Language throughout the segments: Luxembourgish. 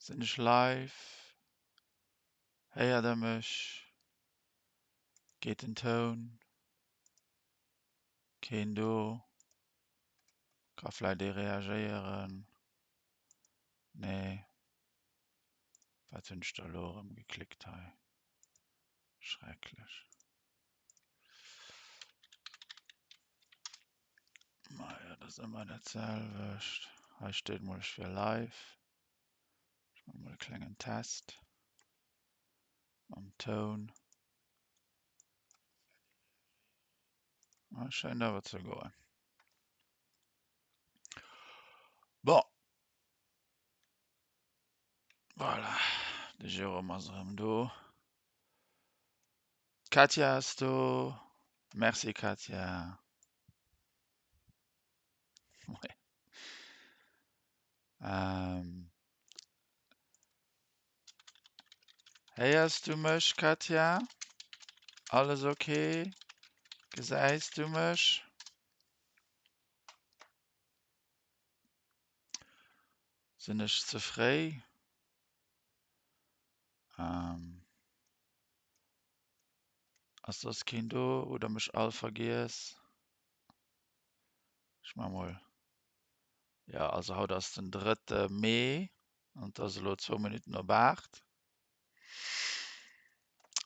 Sinn ech live? Héiert der mech? Geet den Toun? Keen do? Ka vläit ee reagéieren? Nee. Wat hunn ech da elo erëm geklickt hei? Schrecklech. Majo, dat ass ëmmer dat selwecht. Hei steet mol, ech wier live. Ech maache mol e klengen Test mam Toun. Ah, schéint awer ze goen. Bon. Voilà, de Jérôme ass erëm do. D'Katja ass do. Merci Katja. Ähm. Héiers du mech, Katja? Alles okay? Gesäis du mech? Sinn ech ze fréi? Ähm. Ass soss keen do? Hutt der mech all vergiess? Ech maache mol. Jo, also haut ass den drëtte Mee an et ass elo zwou Minutten op 8.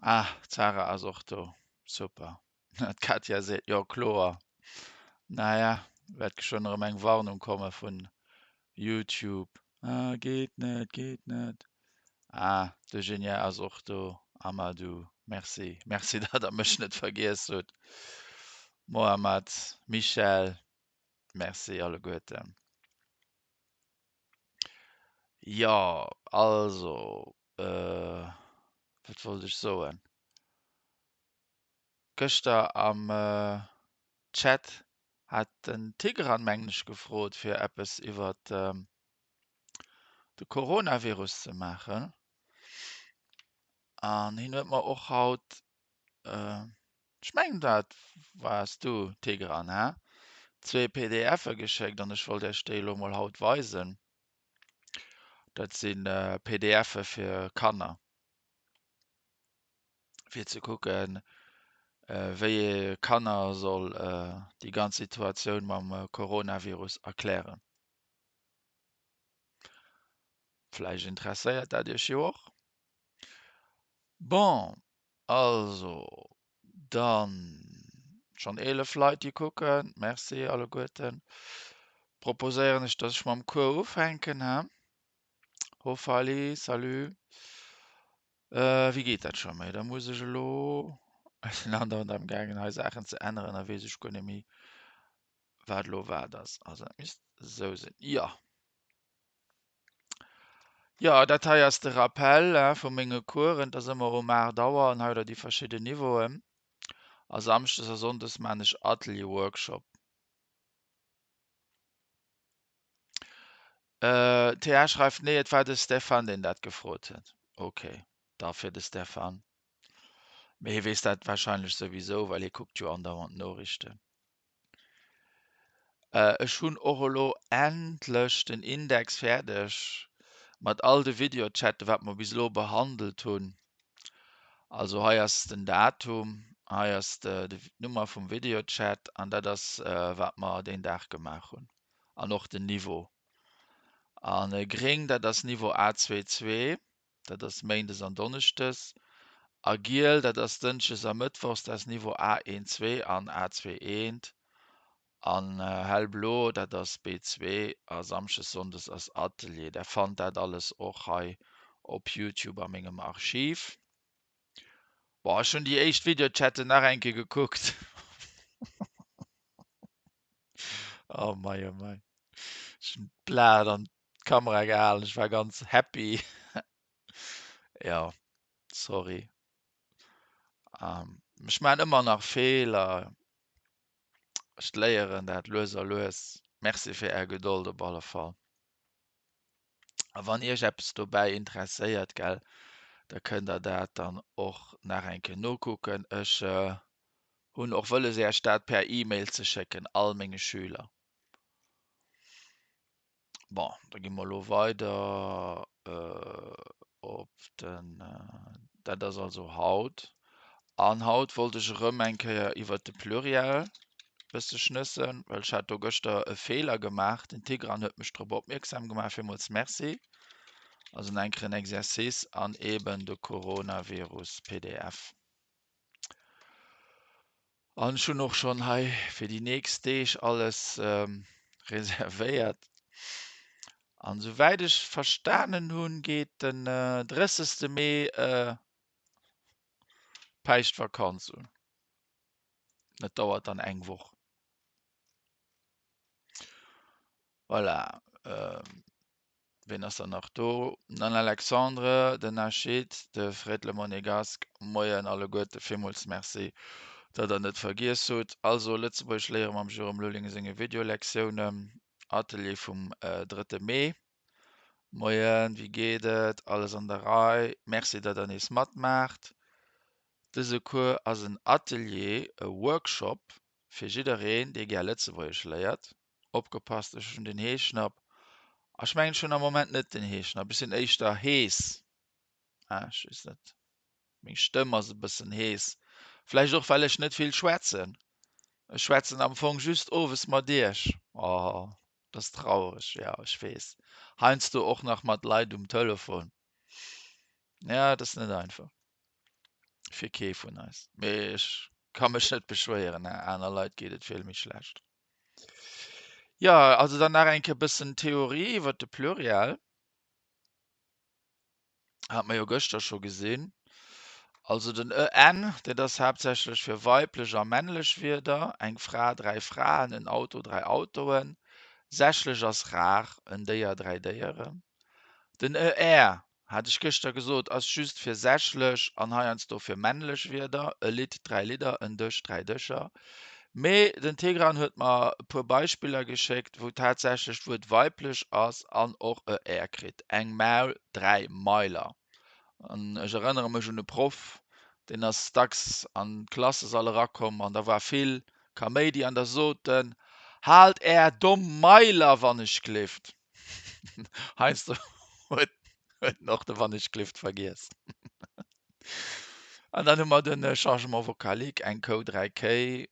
Ah, d'Sarah ass och do. Super. D'Katja seet, jo kloer. Naja, wäert geschwënn erëm eng Warnung komme vun YouTube. Ah, geet net, geet net. Ah, d'Eugenia ass och do. Amadou, merci. Merci, datt der mech net vergiess hutt. Mohamad, Michèle, merci alleguerten. Jo, also, wat wollt ech soen? Gëschter am Chat hat den Tigran mengen ech gefrot fir eppes iwwert de Coronavirus ze maachen. An hien huet mer och haut, ech mengen dat waars du Tigran, he, zwee PDFe geschéckt an ech wollt iech déi elo mol haut weisen. Dat si PDFe fir Kanner. fir ze kucken, wéi ee Kanner soll déi ganz Situatioun mam Coronavirus erklären. Vläicht interesséiert dat Iech jo och. Bon, also dann schonn 11 Leit déi kucken, Merci alleguerten. Proposéieren ech, dass ech mam Cours ufänken, he? Hofali, salut. Wéi geet dat scho méi? Da muss ech elo, ech sinn andauernd am gaangen hei Saachen ze änneren a weess ech guer net méi wat elo wat ass. Also dat misst esou sinn, jo. Jo, dat hei ass de Rappel vu menge Coursen. Et ass ëmmer um 8 Auer an hei hutt der déi verschidden Niveauen. A Samschdes a Sonndes maan ech Atelier Workshop. TH schreift, Nee, et war de Stéphane, deen dat gefrot huet. Ok, da fir de Stéphane. Mee hie weess dat warscheinlech souwisou, well hie kuckt jo andauernd d'Noriichten. Ech hunn och elo endlech den Index fäerdeg mat all de Videochatten, wat mer bis elo behandelt hunn. Also hei ass den Datum, hei ass d'Nummer vum Videochat an dat ass, wat mer deen Dag gemaach hunn. An och den Niveau. An gréng, dat ass Niveau A22, dat ass méindes an donneschdes. A giel, dat ass dënschdes a mëttwochs, dat ass Niveau A12 an A21. An hellblo, dat ass B2 a samschdes, sonndes ass Atelier. Der fannt dat alles och hei op Youtube a mengem Archiv. Boah, ech hunn déi éischt Videochatten nach eng Kéier gekuckt. Oh mei, oh mei. Ech hunn d'Blat an d'Kamera gehalen, ech war ganz happy. Jo, sorry. Ech maachen ëmmer nach Feeler. Ech léieren dat lues a lues. Merci fir är Gedold op alle Fall. A wann iech eppes dobäi interesséiert, gell, da kënnt der dat dann och nach eng Kéier nokucken. Ech hunn och wëlles iech dat per E-Mail ze schécken, all menge Schüler. Bon, da gi mer elo weider op den, dat ass also haut. An haut wollt ech erëm eng Kéier iwwert de Pluriel bësse schnëssen, well ech hat do gëschter e Feeler gemaach. Den Tigran huet mech drop opmierksam gemaach, villmools Merci. Also en enkeren Exercice an eben de Coronavirus PDF. An ech hunn och schonn hei fir déi nächst Deeg alles reservéiert. An souwäit ech verstanen hunn, geet den 30. Mee d'Päischtvakanz un. Dat dauert dann eng Woch. Voilà. Ween ass dann nach do? Den Alexandre, den Nachid, de Fred le Monégasque. Moien alleguerte, villmools Merci, datt der net vergiess hutt. Also, Lëtzebuergesch léiere mam Jérôme Lulling senge Videolektiounen, Atelier vum drëtte Mee. Moien, wéi geet et? Alles an der Rei? Merci, datt der nees matmaacht. Dëse Cours ass en Atelier, e Workshop fir jiddereen, dee gär Lëtzebuergesch léiert. Opgepasst, ech hunn den Heeschnapp. Ech mengen, ech hunn am Moment net den Heeschnapp. Ech sinn éischter hees. Ah, ech weess net. Meng Stëmm ass e bëssen hees. Vläicht och, well ech net vill schwätzen. Ech schwätzen am Fong just owes mat iech. Oh, dat ass traureg. Jo, ech weess. Heiansdo och nach mat Leit um Telefon. Ja, dat ass net einfach. Fir kee vun eis. Mee ech ka mech net beschwéieren. Aner Leit geet et vill méi schlecht. Jo, also dann nach eng Kéier e bëssen Theorie iwwert de Pluriel. Hat mer jo gëschter scho gesinn. Also den en, dat ass haaptsächlech fir weiblech a männlech Wierder, eng Fra, 3 Fraen, en Auto, 3 Autoen. Sächlech ass rar, en Déier, 3 Déieren. Den er Hat ech gëschter gesot, ass just fir sächlech an heiansdo fir männlech Wierder, e Lidd, 3 Lidder, en Dësch, 3 Dëscher. Mee den Tigran huet mer e puer Beispiller geschéckt, wou tatsächlech d'Wuert weiblech ass an och e r kritt, eng Maul, 3 Mailer. An ech erënnere mech un e Proff, deen ass dacks an d'Klassesall erakomm an da war vill Kaméidi an da sot en, Haalt är domm Mailer, wann ech glift! Heiansdo huet en och de Wannechklift vergiess. An dann hu mer den Changement vocalique, eng Kou, 3 Kéi,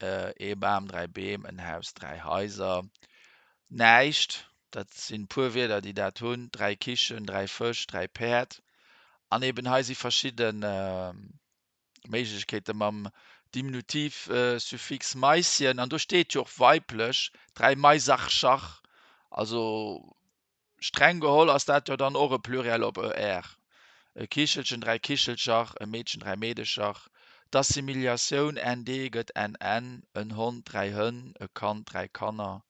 ee Bam, 3 Beem, en Haus, 3 Haiser. Näischt, dat sinn e puer Wierder, déi dat hunn, 3 Kichen, 3 Fësch, 3 Päerd. An eben hei si verschidden Méiglechkeete mam Diminutivsuffix Maischen, an do steet jo och weiblech, 3 Maisachschach, also streng geholl ass dat jo dann och e Pluriel op er, e Kichelchen, 3 Kichelchach, e Meedchen, 3 Meedeschach, d'Assimiliatioun nd gëtt nn, en Hond, 3 Hënn, e Kand, 3 Kanner,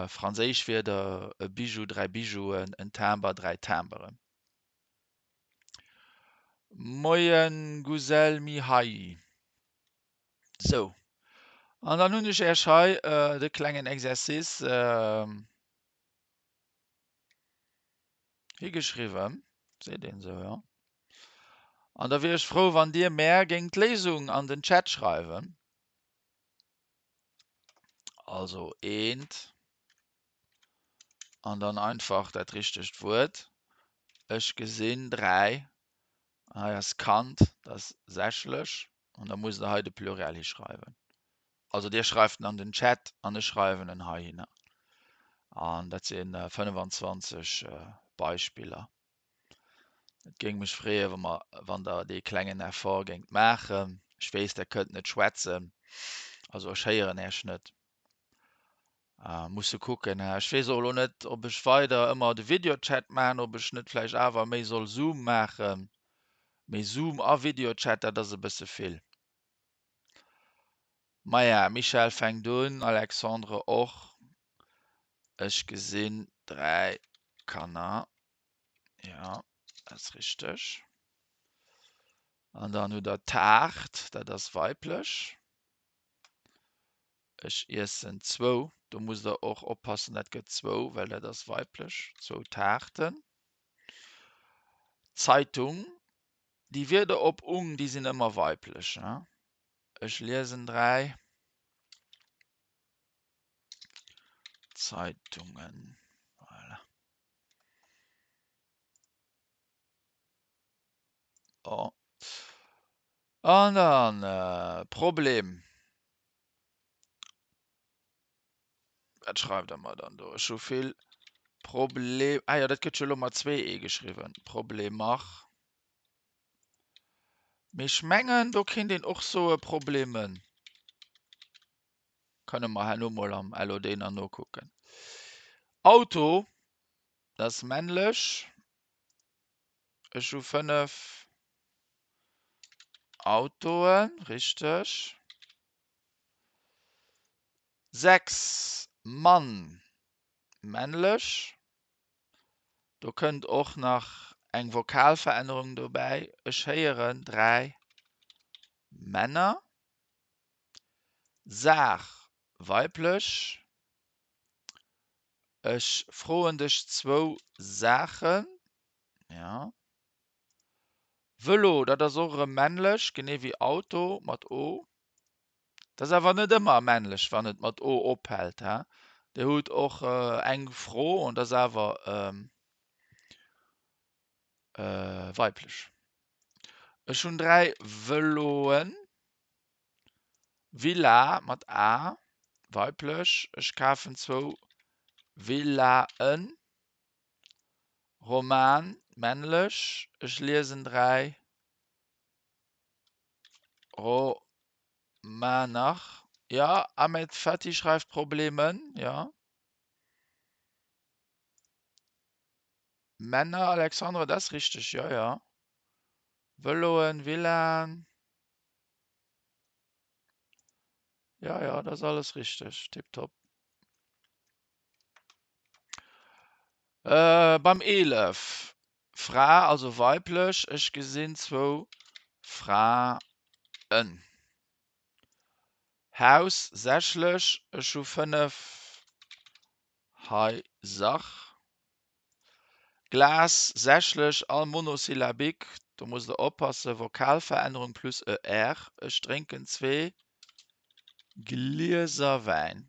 franséisch Wierder, e Bijou, 3 Bijouen, en Timber, 3 Timberen. Moien Guzel Mihai. Sou, an dann hunn ech Äech hei de klengen Exercice higeschriwwen, seet een esou, jo. An da wier ech frou, wann Dir mär géingt d'Léisung an den Chat schreiwen. Also eent an dann einfach dat richtegt Wuert. Ech gesinn 3, hei ass Kand, dat ass sächlech an da musst der hei de Pluriel hischreiwen. Also Dir schreift en an den Chat an ech schreiwen en heihinner. An dat si 25 Beispiller. Et géing mech freeën, wa mer, wann Der dee klengen Effort géingt maachen. Ech weess, Der kënnt net schwätzen, also ech héieren Äech net. Musse kucken. Ech weess och elo net, ob ech weider ëmmer de Videochat maachen, ob ech net vläicht awer méi soll Zoom maachen. Mee Zoom a Videochat, dat ass e bësse vill. Maja, Michèle fänkt un, Alexandre och. Ech gesinn 3 Kanner. Jo, dat ass richteg. An dann hutt der Taart, dat ass weiblech. Ech iessen zwou. Do musst der och oppassen, dat gëtt zwou, well dat ass weiblech. Zwou Taarten. Zeitung. Déi Wierder op ung, déi sinn ëmmer weiblech. Ech liesen 3. Zeitungen. Voilà. Bon. An dann äh, Problem. Wat schreift der mer dann do? Ech hu vill Problem. Ah jo, dat gëtt jo elo mat zwee e geschriwwen. Problemer. Mee ech mengen, do kéint een och soe Problemen. Kënne mer herno mol am LOD nach nokucken. Auto, dat ass männlech. Ech hu 5 Autoen, richteg. 6 Mann, männlech. Do kënnt och nach eng Vokalverännerung dobäi, Ech héieren 3 Männer. Saach, weiblech. Ech froen dech zwou Saachen. Jo. Vëlo, dat ass och erëm männlech, genee wéi Auto mat o. Dat ass awer net ëmmer männlech, wann et mat o ophält. He? Dir hutt och eng Fro an dat ass awer weiblech. Ech hunn 3 Vëloen. Villa mat a, weiblech. Ech kafen zwou Villaen. Roman, männlech. Ech liesen 3 Romaner. Ja, Ahmed Fatih schreift Problemen, ja. Männer, Alexandre, dat ass richteg, jo, jo. Vëloen, Villaen. Jo, jo, dat ass alles richteg, tipptopp. Äh, beim 11. Fra, also weiblech, ech gesinn zwou Fraen. Haus, sächlech, ech hu 5 Haiser. Glas, sächlech, all monosyllabik, do musst der oppassen, Vokalverännerung plus er, ech drénken zwee Glieser Wäin.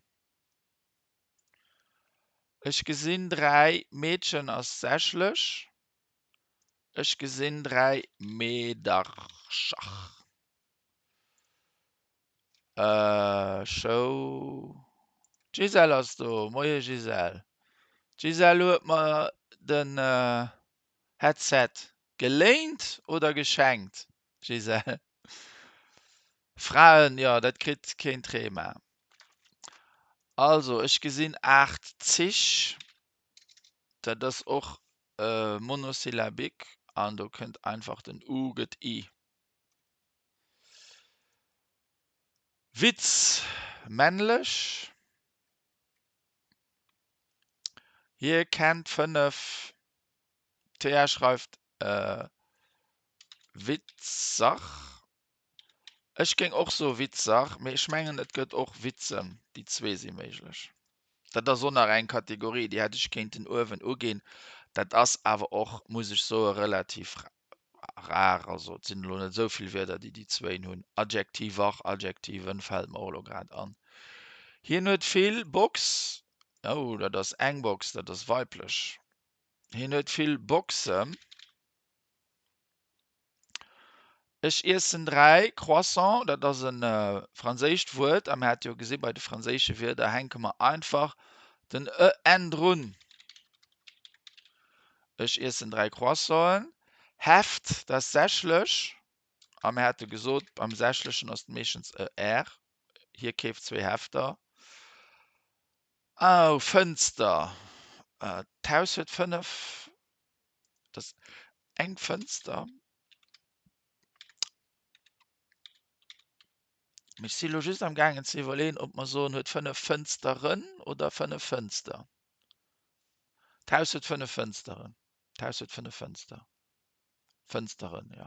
Ech gesinn 3 Meedchen ass sächlech. Ech gesinn 3 Meedercher. Show. D'Gisèle ass do. Moie Gisèle. D'Gisèle huet mer den Headset geléint oder geschenkt, Gisèle? Fraen, jo, dat kritt keen Trema. Also, ech gesinn 8 Zich. Dat ass och monosyllabik an do kënnt einfach den u gëtt i. Witz, männlech. Hie kennt 5, Thea schreift Witzer. Ech géing och soe Witzer, mee ech mengen et gëtt och Witzen, déi zwee si méiglech. Dat ass och nach eng Kategorie, déi hätt ech kéinten uewen uginn. Dat ass awer och, muss ech soen, relativ rar. Also et sinn elo net esou vill Wierder, déi déi zwéin hunn. Adjektiver, Adjektiven fält mer och elo grad an. Hien huet vill Box, oh dat ass eng Box, dat ass weiblech. Hien huet vill Boxen. Ech iessen 3 Croissant, dat ass e franséischt Wuert a mir hate jo gesi bei de franséische Wierder hänke mer einfach den e n drun. Ech iessen 3 Croissanten. Heft, dat ass sächlech a mir hate gesot, beim sächlechen ass et meeschtens e r. Hie keeft zwee Hefter. Au, Fënster, d'Haus huet 5. Dat ass eng Fënster. Mee ech si elo just am gaangen ze iwwerleeën, ob mer soen huet 5 Fënsteren oder 5 Fënster. D'Haus huet 5 Fënsteren. D'Haus huet 5 Fënster. Fënsteren, jo.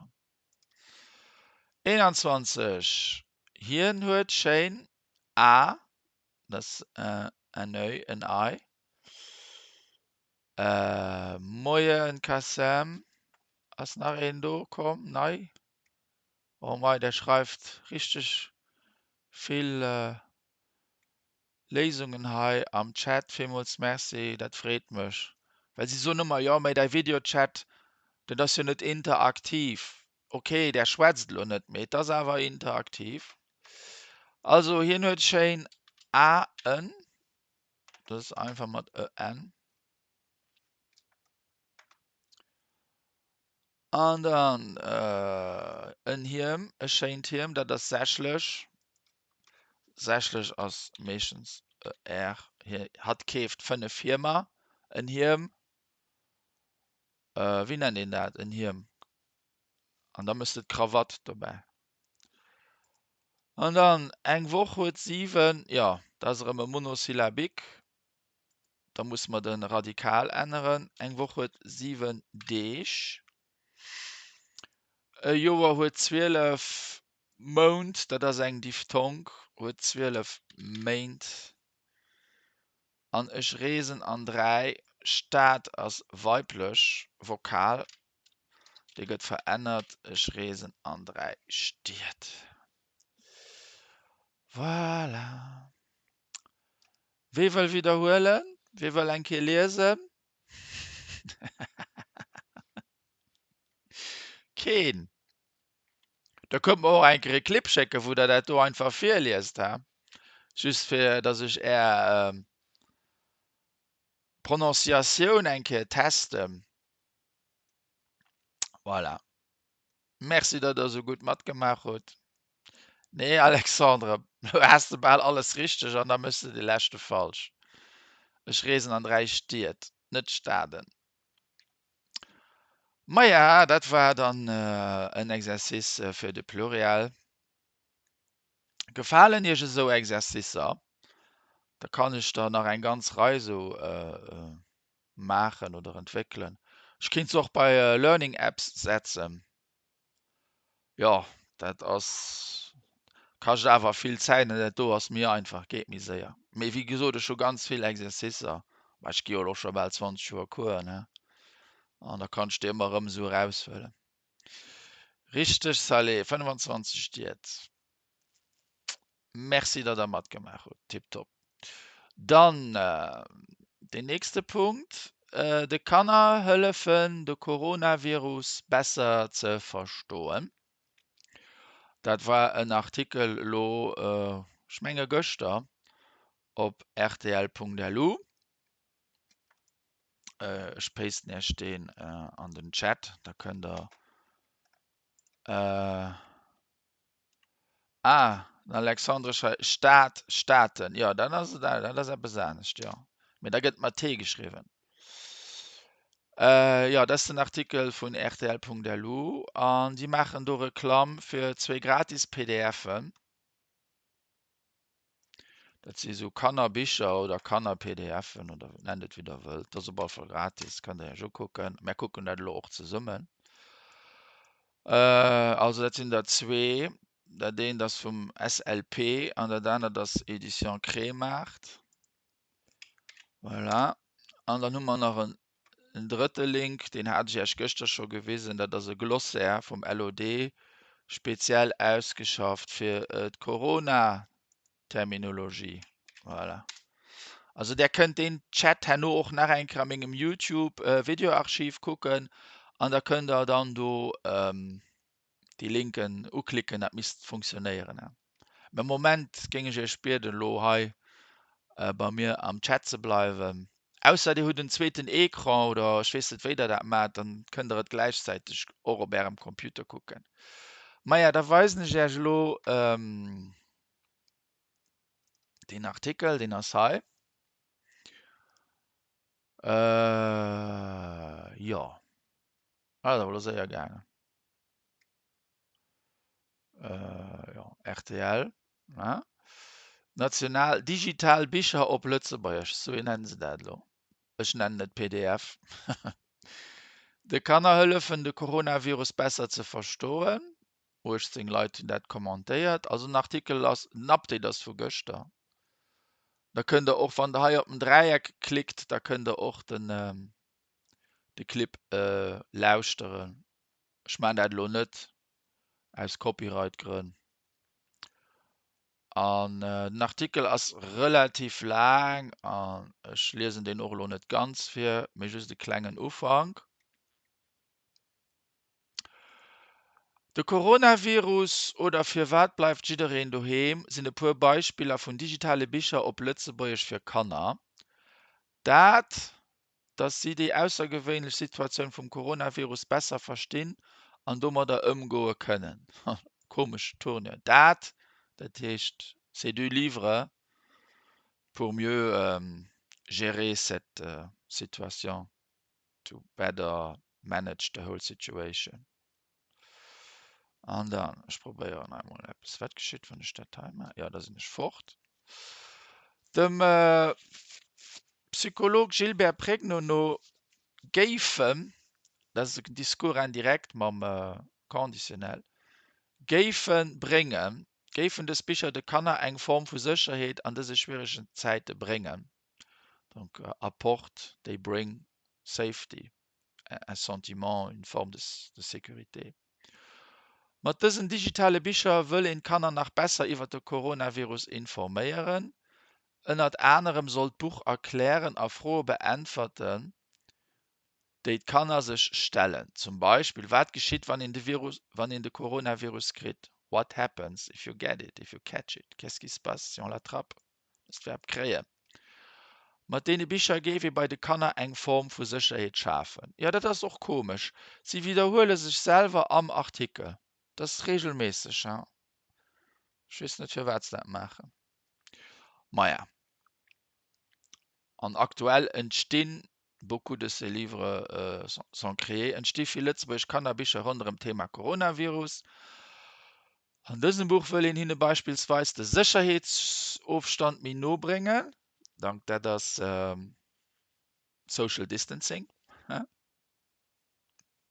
21, Hien huet schéin A, dat ass en Oeil, en Ei. Moien Kassem, ass nach een do komm nei? Oh mei, der schreift richteg vill. Léisungen hei am Chat. Villmools Merci, dat freet mech. Well si soen ëmmer, jo mä däi Videochat, dat ass jo net interaktiv. Ok, där schwätzt elo net, mee et ass awer interaktiv. Also hien huet schéin Aen, dat ass einfach mat e n. An dann en Hiem, e schéint Hiem, dat ass sächlech. Sächlech ass meeschtens e r. Hie, hatt keeft 5 Hiemer. En Hiem, wéi nennt een dat? En Hiem. An da méchs de d'Krawatt dobäi. An dann eng Woch huet 7, jo, dat ass erëm e Monosyllabik. Da musse mer de Radikal änneren. Eng Woch huet 7 Deeg. E Joer huet 12 Mount, dat ass eng Diphthong, huet 12 Méint. An ech reesen an 3 Stad ass weiblech, Vokal, dee gëtt verännert, ech reesen an 3 Stied. Voilà. Wee wëll widderhuelen? Wee wëll eng Kéier liesen? Keen? Da kënnt mer och eng Kéier e Clip schécken, wou Der dat do einfach virliest, he? Just fir dass ech Är Prononciatioun eng Kéier testen. Voilà. Merci, datt der esou gutt matgemaach hutt. Nee, Alexandre, lo has de bal alles richteg an da méchs de dee leschte falsch. Ech reesen an 3 Stied, net Staden. Maja, dat war dann en Exercice fir de Pluriel. Gefalen Iech esou Exercicer? Da kann ech der nach eng ganz Rei esou maachen oder entwéckelen. Ech kéint se och bei Learning Apps setzen. Jo, dat ass, kascht awer vill Zäit an dat do ass méi einfach, geet méi séier. Mee wéi gesot, ech hu ganz vill Exercicer, mä ech gi jo elo scho bal 20 Joer Coursen, he, an da kann ech déi ëmmer erëm esou eraushuelen. Richteg, Salé, 25 Stied. Merci, datt Der matgemaach hutt. Tipptopp. Dann deen nächste Punkt, De Kanner hëllefen, de Coronavirus besser ze verstoen. Dat war en Artikel elo, ech menge gëschter, op rtl.lu. Ech pasten Iech deen an den Chat, da kënnt Der. Ah, den Alexandre Schei Stad, Staaten, jo, dat ass, dat ass eppes anescht, jo. Mee da gëtt mat T geschriwwen. Äh, jo, dat ass den Artikel vun rtl.lu an déi maachen do Reklamm fir zwee gratis PDFen. Dat si sou Kannerbicher oder Kanner-PDFen oder nennt et wéi der wëllt. Dat ass op alle Fall gratis, kënnt der iech ukucken. Mär kucken dat elo och zesummen. Also dat sinn der zwee. Dat eent ass vum SLP an dat anert ass Edition Kremart. Voilà. An dann hu mer nach en en drëtte Link, deen hat ech Iech gëschter scho gewisen, dat ass e Glossaire vum LOD, speziell ausgeschafft fir d'Corona-Terminologie. Voilà. Also där kënnt deen Chat herno och nach eng Kéier a mengem YouTube-Videoarchiv kucken an da kënnt Der dann do déi Linken uklicken, dat misst funktionéieren. Mä am Moment géing ech Iech bieden, elo hei bei mir am Chat ze bleiwen. Ausser Dir hutt en zweeten Ecran oder ech weess net wéi Der dat maacht, dann kënnt Der et gläichzäiteg och op Ärem Computer kucken. Maja, da weisen ech Iech elo deen Artikel, deen ass hei. Jo, ah, dat ass awer elo séier gaangen. Jo, rtl, ne? National digital Bicher op Lëtzebuergesch, sou nennen se dat elo. Ech nennen et PDF. De Kanner hëllefen, de Coronavirus besser ze verstoen. 18 Leit hunn dat kommentéiert. Also den Artikel ass, den Update ass vu gëschter. Da kënnt der och, wann der hei op den Dräieck klickt, da kënnt der och den, de Clip lauschteren. Ech maachen dat elo net aus Copyright-Grënn. An den Artikel ass relativ laang an ech liesen deen och elo net ganz vir, mee just e klengen Ufank. De Coronavirus oder Firwat bleift jiddereen doheem sinn e puer Beispiller vun digitale Bicher op Lëtzebuergesch fir Kanner. Dat, datt si déi aussergewéinlech Situatioun vum Coronavirus besser verstinn an domadder ëmgoe kënnen. Komesch Tournure. Dat, dat heescht ces deux livres pour mieux gérer cette situation. To better manage the whole situation. An dann, ech probéieren einmal eppes. Wat geschitt, wann ech dat hei maachen? Jo, da sinn ech fort. Dem Psycholog Gilbert Pregno no géifen, dat ass en Discours indirect mam Conditionnel, géife bréngen, géifen dës Bicher de Kanner eng Form vu Sécherheet an dëse schwieregen Zäite bréngen. Donc apporte, they bring safety, un sentiment, une forme de de sécurité. Mat dësen digitale Bicher wëll een d'Kanner nach besser iwwer de Coronavirus informéieren. Ënnert anerem soll d'Buch erklären a Froe beäntwerten, déi d'Kanner sech stellen. Zum Beispill, Wat geschitt, wann een de Virus, wann een de Coronavirus kritt? What happens if you get it, if you catch it? Qu'est-ce qui se passe si on l'attrape? Dëst Verb kréien. Mat deene Bicher géif ee bei de Kanner eng Form vu Sécherheet schafen. Jo, dat ass och komesch. Si widderhuele sech selwer am Artikel. Dat ass reegelméisseg, hein. Ech weess net, firwat se dat maachen. Maja. An aktuell entstinn Beaucoup de ces livres sont créés, entsti vill lëtzebuergesch Kannerbicher ronderëm d'Thema Coronavirus. An dësem Buch wëll een hinne beispillsweis de Sécherheetsofstand méi no bréngen, donc dat ass Social Distancing,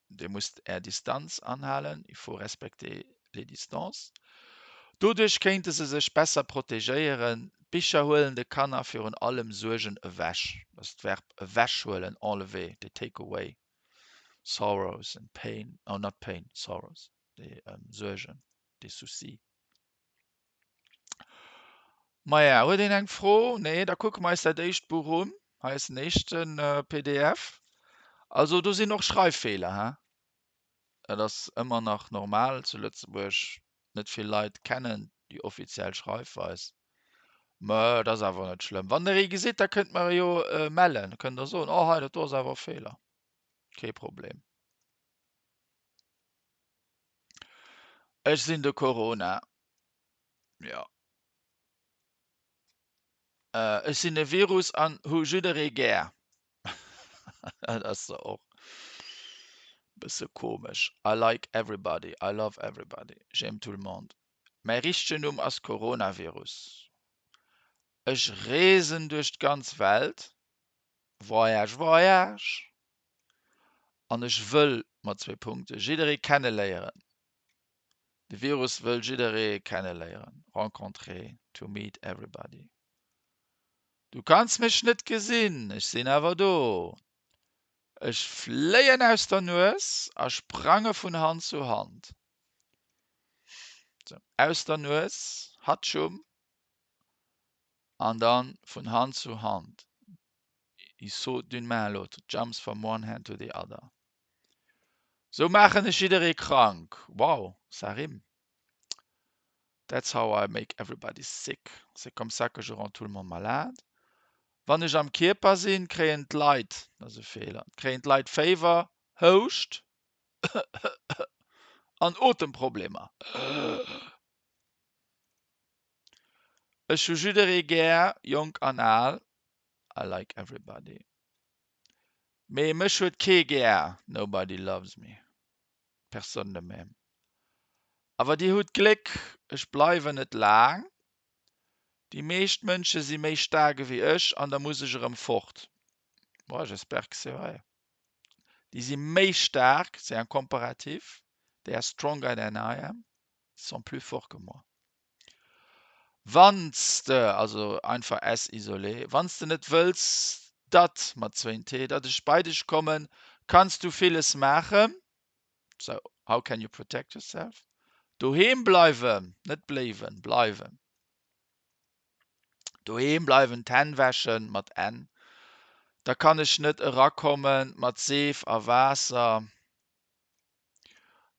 Dir musst Är Distanz anhalen, il faut respecter les distances. Doduerch kéinte se sech besser protegéieren. D'Bicher huelen de Kanner virun allem Suergen ewech, dat ass d'Verb ewechhuelen, enlever, they take away sorrows and pain, oh not pain, sorrows, déi Suergen, des soucis. Maja, huet een eng Fro? Nee, da kucke mer eis dat éischt Buch un. Hei ass den éischte pdf. Also do sinn och Schreiffeeler, he? Dat ass ëmmer nach normal zu Lëtzebuerg. Net vill Leit kennen déi offiziell Schreifweis. Mä dat ass awer net schlëmm. Wann der ee gesitt, da kënnt mer e jo mellen. Da kënnt der soen, oh hei, dat do ass awer e Feeler. Kee Problem. Ech sinn de Corona. Jo. Ech sinn e Virus an hu jidderee gär. Dat ass se och bësse komesch. I like everybody, I love everybody, j'aime tout le monde. Mäi richtegen Numm ass Coronavirus. Ech reesen duerch d'ganz Welt, voyage, voyage. An ech wëll, mat zwee Punkte, jidderee kenneléieren. De Virus wëll jidderee kenneléieren, rencontrer, to meet everybody. Du kanns mech net gesinn, ech sinn awer do. Ech fléien aus der Nues a sprange vun Hand zu Hand. Sou, aus der Nues, Hatschum, an dann vun Hand zu Hand. Il saute d'une main à l'autre, jumps from one hand to the other. Sou maachen ech jidderee krank. Wow, ça rime. That's how I make everybody sick. C'est comme ça que je rends tout le monde malade. Wann ech am Kierper sinn, kréien d'Leit, dat ass e Feeler, kréien d'Leit Féiwer, Houscht an Otemproblemer. Ech hu jidderee gär, jonk an al. I like everybody. Mee mech huet kee gär, Nobody loves me, personne ne m'aime. Awer dir hutt Gléck, ech bleiwen net laang. Déi meescht Mënsche si méi staark ewéi ech an da muss ech erëm fort. Bon, j'espère que c'est vrai. Déi si méi staark, c'est un comparatif, they are stronger than I am, ils sont plus forts que moi. Wann s de, also einfach s isolé, wann s de net wëlls, datt, mat zwéin t, datt ech bei dech kommen, kanns du villes maachen, so how can you protect yourself, doheem bleiwen, net bléiwen, bleiwen. Doheem bleiwen, d'Hänn wäschen, mat N, da kann ech net erakommen, mat Seef a Waasser.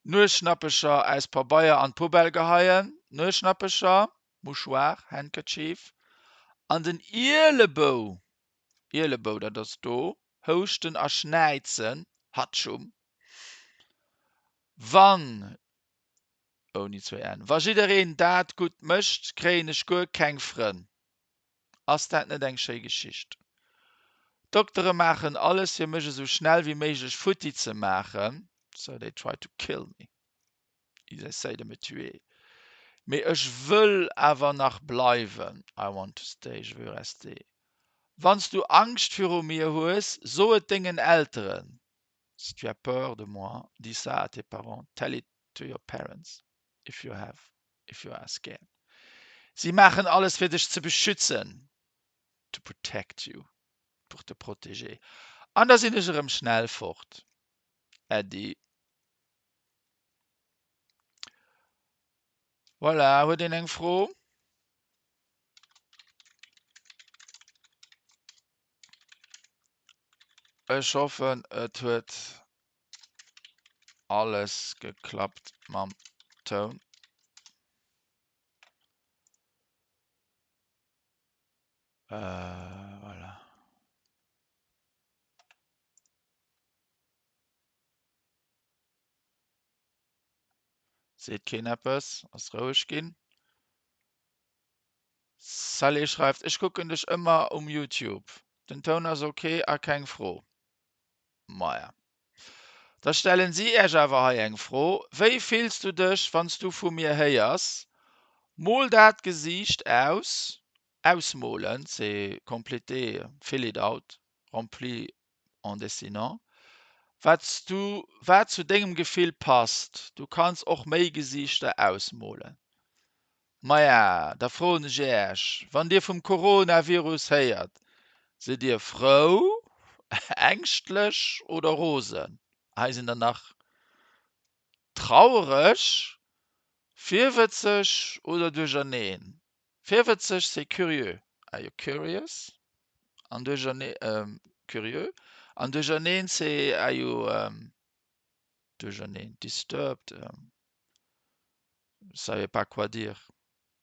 Nuesschnappecher aus Pabeier an d'Poubelle geheien, Nuesschnappecher, Mouchoir, Handkerchief, an den Ielebou, Ielebou, dat ass do, houschten a schnäizen, Hatschum, wann, ouni zwéi n, wa jiddereen dat gutt mécht, kréien ech guer keng Frënn. Ass dat net eng schéi Geschicht? D'Doktere maachen alles fir mech esou schnell wéi méiglech futti ze maachen, so they try to kill me, ils essayent de me tuer, mee ech wëll awer nach bleiwen, I want to stay, je veux rester. Wann s du Angscht viru mir hues, so et dengen Elteren, si tu as peur de moi, dis ça à tes parents, tell it to your parents if you have, if you are scared. Si maachen alles fir dech ze beschützen, to protect you, pour te protéger. An da sinn ech erëm schnell fort. Äddi. Voilà, huet een eng Fro? Ech hoffen et huet alles geklappt mam Toun. Äh, voilà. Seet keen eppes? Ass roueg ginn. Sally schreift, Ech kucken dech ëmmer um Youtube. Den Toun ass ok a keng Fro. Maja. Da stellen si Äech awer hei eng Fro, Wéi fills du dech, wann s du vu mir héiers? Mol dat Gesiicht aus, ausmolen, c'est compléter, fill it out, remplis en dessinant, wat s du, wat zu dengem Gefill passt. Du kanns och méi Gesiichter ausmolen. Maja, da froen ech Äech, Wann Dir vum Coronavirus héiert, sidd Dir frou, ängschtlech oder rosen? Hei sinn der nach, Traureg, virwëtzeg oder duercherneen? Virwëtzeg, c'est curieux, are you curious? An duerchernee, curieux, an duercherneen, c'est are you duercherneen, disturbed? Savez pas quoi dire,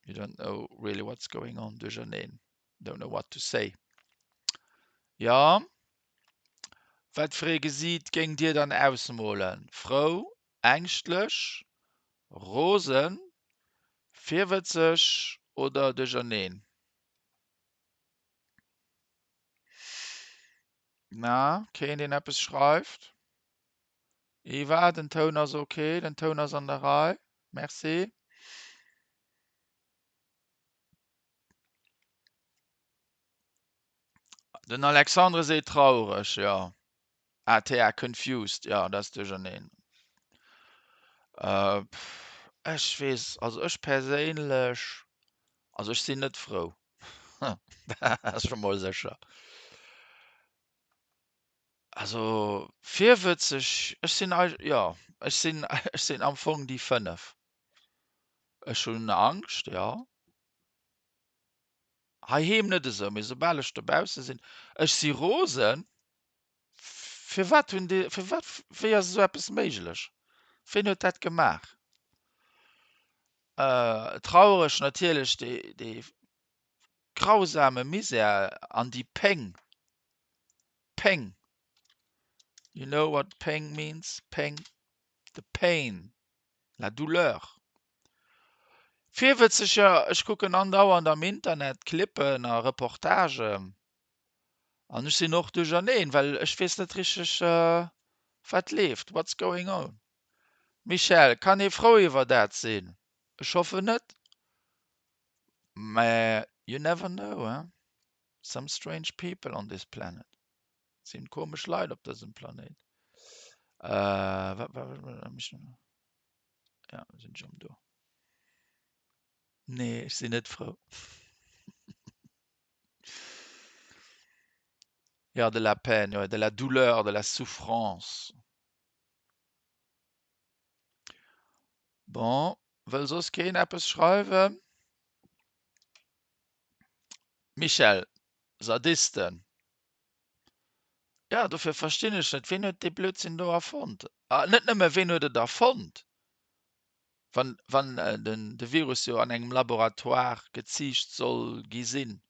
you don't know really what's going on, duercherneen, don't know what to say. Jo, wat fir ee Gesiit géingt Dir dann ausmolen? Frou, ängschtlech, rosen, virwëtzeg oder duercherneen? Na, keen deen eppes schreift? Eva, den Toun ass ok, den Toun ass an der Rei. Merci. Den Alexandre seet traureg, jo. ATA confused, jo, dat ass duercherneen. Ech weess, also ech perséinlech, also ech sinn net frou, dat ass scho mol sécher. Also virwëtzeg, ech sinn eig, jo, ech sinn, ech sinn am Fong déi 5. Ech hunn Angscht, jo. Heiheem net esou, mee soubal ech dobausse sinn, ech si rosen. Firwat hunn déi, firwat, wéi ass esou eppes méiglech? Ween huet dat gemaach? Traureg natierlech, déi, déi grausame Misär an déi Péng. Péng, you know what péng means? Péng, the pain, la douleur. Virwëtzeg, jo, ech kucken andauernd am Internet Clippen a Reportagen an ech sinn och duercherneen, well ech weess net richteg wat leeft, what's going on. Michèle, kann ee frou iwwer dat sinn? Ech hoffen net, mä you never know, hein. Some strange people on this planet. Et sinn komesch Leit op dësem Planéit. Äh, wat war Ja, sinn ech erëm do. Nee, ech sinn net frou. Ja, de la peine, ouais, de la douleur, de la souffrance. Bon, wëll soss keen eppes schreiwen? Michèle, Sadisten. Jo, dofir verstinn ech net, ween huet dee Blödsinn do erfonnt? A net nëmme ween huet et erfonnt, wann wann den de Virus jo an engem Laboratoire geziicht soll gi sinn,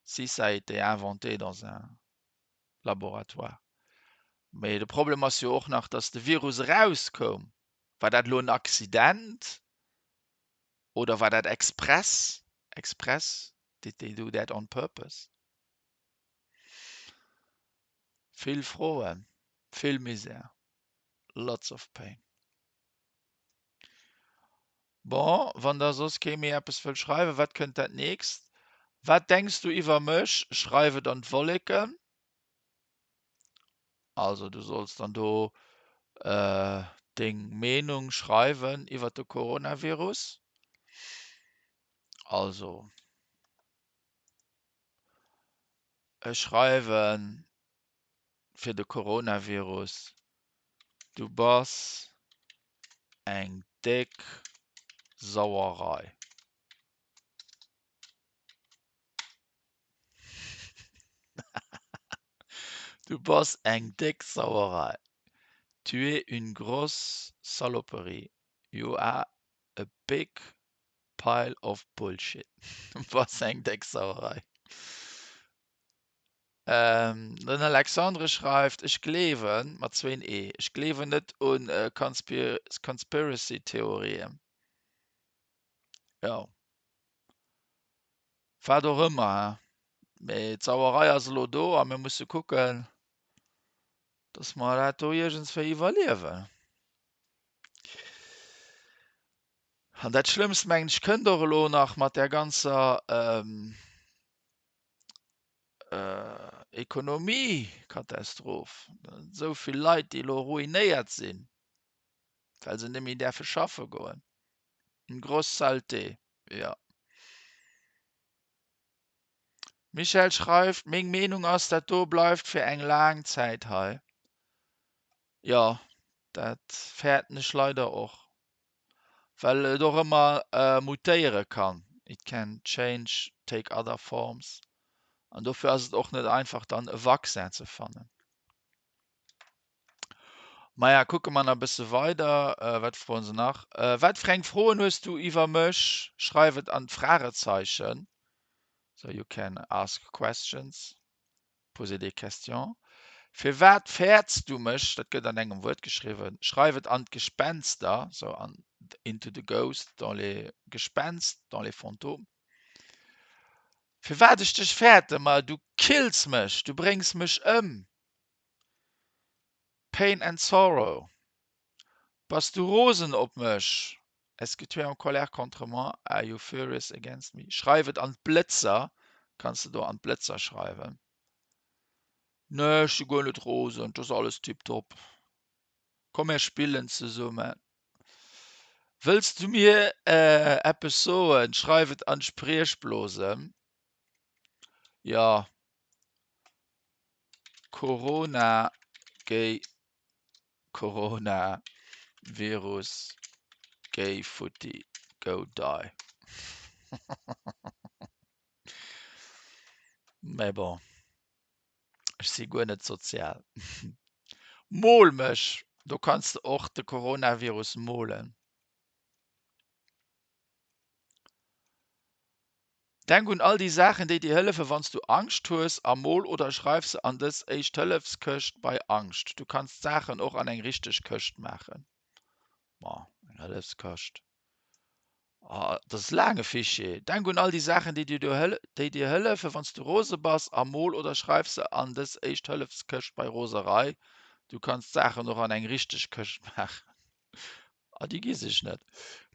si ça a été inventé dans un laboratoire. Mee de Problem ass jo och nach, datt de Virus erauskoum. War dat elo en Accident oder war dat express? Express? Did they do that on purpose? Vill Froen, vill Misär, lots of pain. Bon, wann da soss kee méi eppes wëll schreiwen, wat kënnt dat nächst? Wat denks du iwwer mech? Schreif et an d'Wolleken. Also du solls dann do deng Meenung schreiwen iwwer de Coronavirus. Also ech schreiwen fir de Coronavirus, Du bass eng déck Sauerei. Du bass eng déck Sauerei. Tu es une grosse saloperie. You are a big pile of bullshit. Du bass eng déck Sauerei. Den Alexandre schreift, Ech gleewen, mat zwéin e, ech gleewen net un Conspiracy-Theorien. Jo, wat och ëmmer, he, mee d'Sauerei ass elo do a mir musse kucken, datt mer dat do iergendswéi iwwerliewen. An dat Schlëmmst, mengen ech, kënnt och elo nach mat där ganzer Ekonomiekatastroph. Esou vill Leit, déi elo ruinéiert sinn, well se net méi däerfe schaffe goen. Une grosse saleté, jo. Michèle schreift, Meng Meenung ass, dat do bleift fir eng laang Zäit hei. Jo, dat fäerten ech leider och, well et och ëmmer mutéiere kann, it can change, take other forms, an dofir ass et och net einfach dann e Vaccin ze fannen. Maja, kucke mer nach e bësse weider, wat froen se nach? Wat fir eng Froen hues du iwwer mech? Schreif et an d'Fragezeichen, so you can ask questions. Poser des questions. Firwat fäerts du mech? Dat gëtt an engem Wuert geschriwwen. Schreif et an d'Gespenster, so an into the ghost, dans les Gespenst, dans les fantômes. Firwat ech dech fäerten? Ma du kills mech, du bréngs mech ëm. Pain and sorrow. Bass du rosen op mech? Est-ce que tu es en colère contre moi? Are you furious against me? Schreif et an d'Blëtzer, kanns de do an d'Blëtzer schreiwen. Nee, ech si guer net rosen, 't ass alles tiptop. Komm mir spillen zesummen. Wëlls du mir eppes soen? Schreif et an d'Spriechblosen. Jo, Corona géi Corona Virus géi futti go die. Mais bon, ech si guer net sozial. Mol mech, do kanns de och de Coronavirus molen. Denk un all déi Saachen, déi dir hëllefen, wann s du Angscht hues a mol oder schreif se an dës Éischt-Hëllefs-Këscht bei Angscht. Du kanns d'Saachen och an eng richteg Këscht maachen. Ma, eng Hëllefskëscht, ah, dat ass laang e Fichier. Denk un all déi Saachen, déi dir déi dir hëllefen, wann s du rose bass a mol oder schreif se an dës Éischt-Hëllefs-Këscht bei Roserei. Du kanns d'Saachen och an eng richteg Këscht maachen. Ah, déi gi sech net.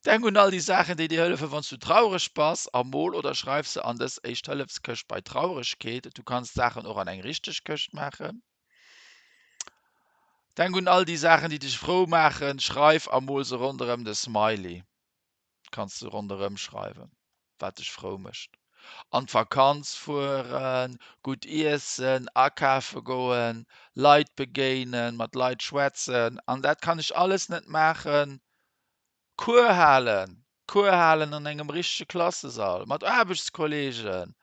Denk un all déi Saachen, déi dir hëllefen, wann s du traureg bass a mol oder schreif se an dës Éischt-Hëllefs-Këscht bei Trauregkeet. Du kanns d'Saachen och an eng richteg Këscht maachen. Denk un all déi Saachen, déi dech frou maachen, schreif a mol se ronderëm de Smiley. Kanns du ronderëm schreiwen, wat dech frou mécht. An d'Vakanz fueren, gutt iessen, akafe goen, Leit begéinen, mat Leit schwätzen. An dat kann ech alles net maachen. Cours halen, Cours halen an engem richtege Klassesall, mat Aarbechtskolleegen.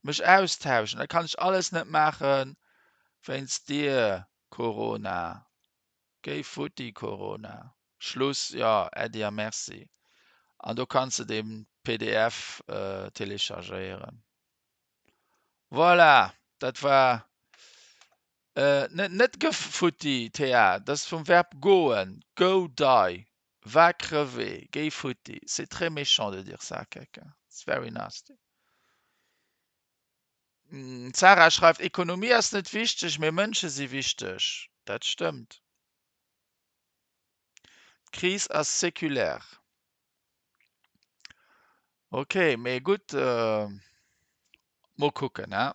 mech austauschen. Dat kann ech alles net maache wéinst dir, Corona. Géi futti, Corona. Schluss, jo, Äddi a Merci. An do kanns de dee pdf telechargéieren. Voilà, dat war net net gëff futti, TA, dat ass vum Verb goen, go die, va crever, géi futti. C'est très méchant de dire ça à quelqu'un, it's very nasty. D'Sarah schreift, Ekonomie ass net wichteg, mee Mënsche si wichteg. Dat stëmmt. D'Kris ass séculaire. Ok, mee gutt, mol kucken, he.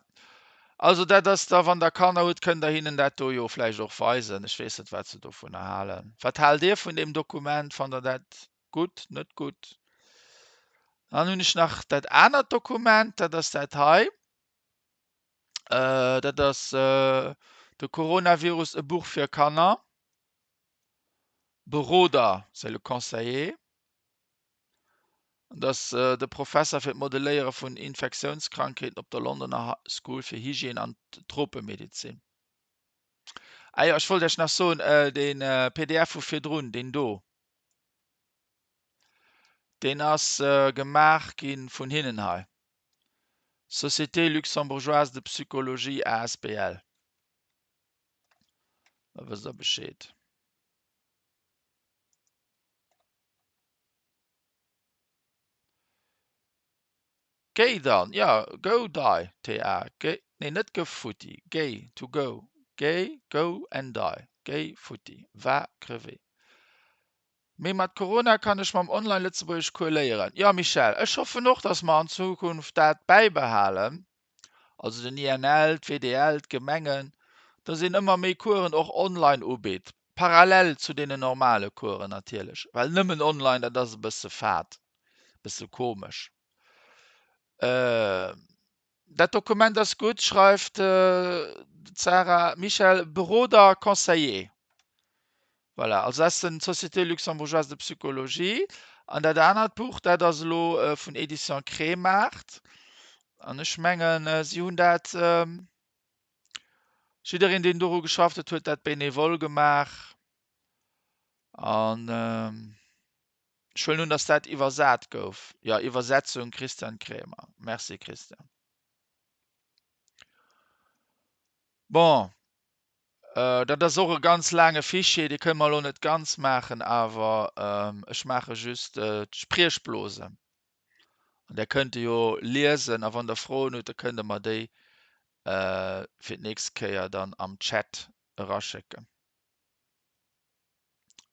Also dat ass da, wann der Kanner hutt, kënnt der hinnen dat do jo vläicht och weisen. Ech weess net, wat se dovunner halen. Wat haalt Dir vun deem Dokument? Fannt der dat gutt, net gutt? Dann hunn ech nach dat anert Dokument, dat ass dat hei. Dat ass De Coronavirus, e Buch fir Kanner. Beroder, c'est le conseiller. Dat ass de Professer fir d'Modelléiere vun Infektiounskrankheeten op der Londoner School fir Hygiène an Tropemedezin. Ah jo, ech wollt Iech nach soen, dee pdf vu virdrun, deen do, deen ass gemaach gi vun hinnen hei, Société Luxembourgeoise de Psychologie asbl. Da wësst Der Bescheed. Géi dann, jo, go die, TA, géi, nee net gëff futti, géi, to go, géi, go and die, géi futti, va crever. Mee mat Corona kann ech mam Online-Lëtzebuergesch-Cours léieren. Jo Michèle, ech hoffen och, dass mer an Zukunft dat bäibehalen, also den INL, d'WDL, d'Gemengen, dass een ëmmer méi Coursen och online ubitt, parallel zu deenen normale Coursen natierlech, well nëmmen online, dat ass e bësse fad, e bësse komesch. Dat Dokument ass gutt, schreift d'Sarah Michel, Beroder, Conseiller. Voilà, also dat ass den d'Société luxembourgeoise de psychologie. An dat anert Buch, dat ass elo vun Éditions Kremart. An ech mengen, si hunn dat, jiddereen, deen doru geschafft huet, huet dat bénévol gemaach. An ech huelen un, datt dat iwwersat gouf. Jo, Iwwersetzung Christian Kremer. Merci Christian. Bon, dat ass och e ganz laange Fichier, dee kënne mer elo net ganz maachen, awer ech maache just d'Spriechblosen. An där kënnt Der jo liesen a wann Der Froen hutt, da kënnt Der mer déi fir d'nächst Kéier dann am Chat eraschécken.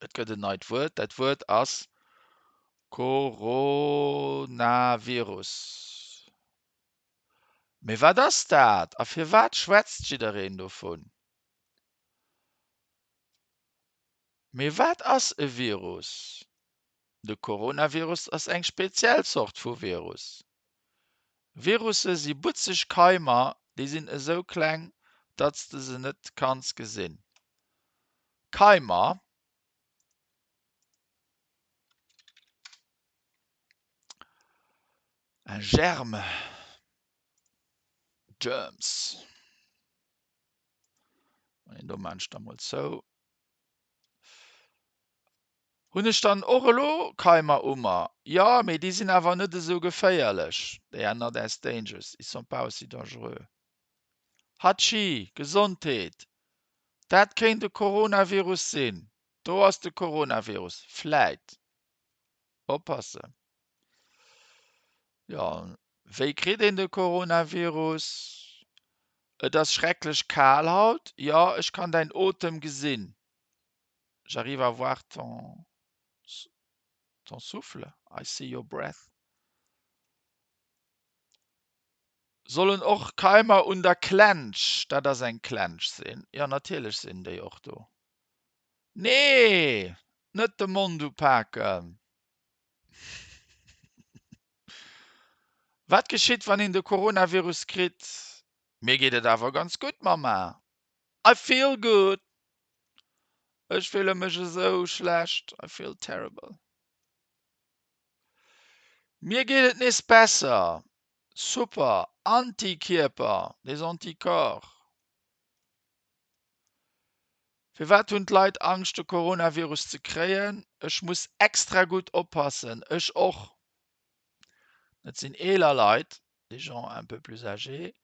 Et gëtt en neit Wuert. Dat Wuert ass Coronavirus. Mee wat ass dat a firwat schwätzt jiddereen dovun? Mee wat ass e Virus? De Coronavirus ass eng speziell Zort vu Virus. Virusse si butzeg Keimer, déi sinn esou kleng, datt s de se net kanns gesinn. Keimer. Un germe, germs. Do maan ech da mol zou. Hunn ech dann och elo Keimer u mer? Jo, mee déi sinn awer net esou geféierlech. They are not as dangerous, ils sont pas aussi dangereux. Hatschi, Gesondheet! Dat kéint e Coronavirus sinn. Do ass de Coronavirus. Vläit. Oppassen. Jo, wéi kritt een de Coronavirus? Et ass schrecklech kal haut. Jo, ech kann däin Otem gesinn. J'arrive à voir ton ton souffle, I see your breath. Sollen och Keimer un der Klensch, dat ass eng Klensch, sinn? Jo, natierlech sinn déi och do. Nee! Net de Mond upaken! Wat geschitt, wann een de Coronavirus kritt? Mir geet et awer ganz gutt, Mamma. I feel good! Ech fille mech esou schlecht. I feel terrible. Mir geet et nees besser. Super! Antikierper, des anticorps. Firwat hunn d'Leit Angscht de Coronavirus ze kréien? Ech muss extra gutt oppassen. Ech och. Dat sinn eeler Leit, des gens un peu plus âgés.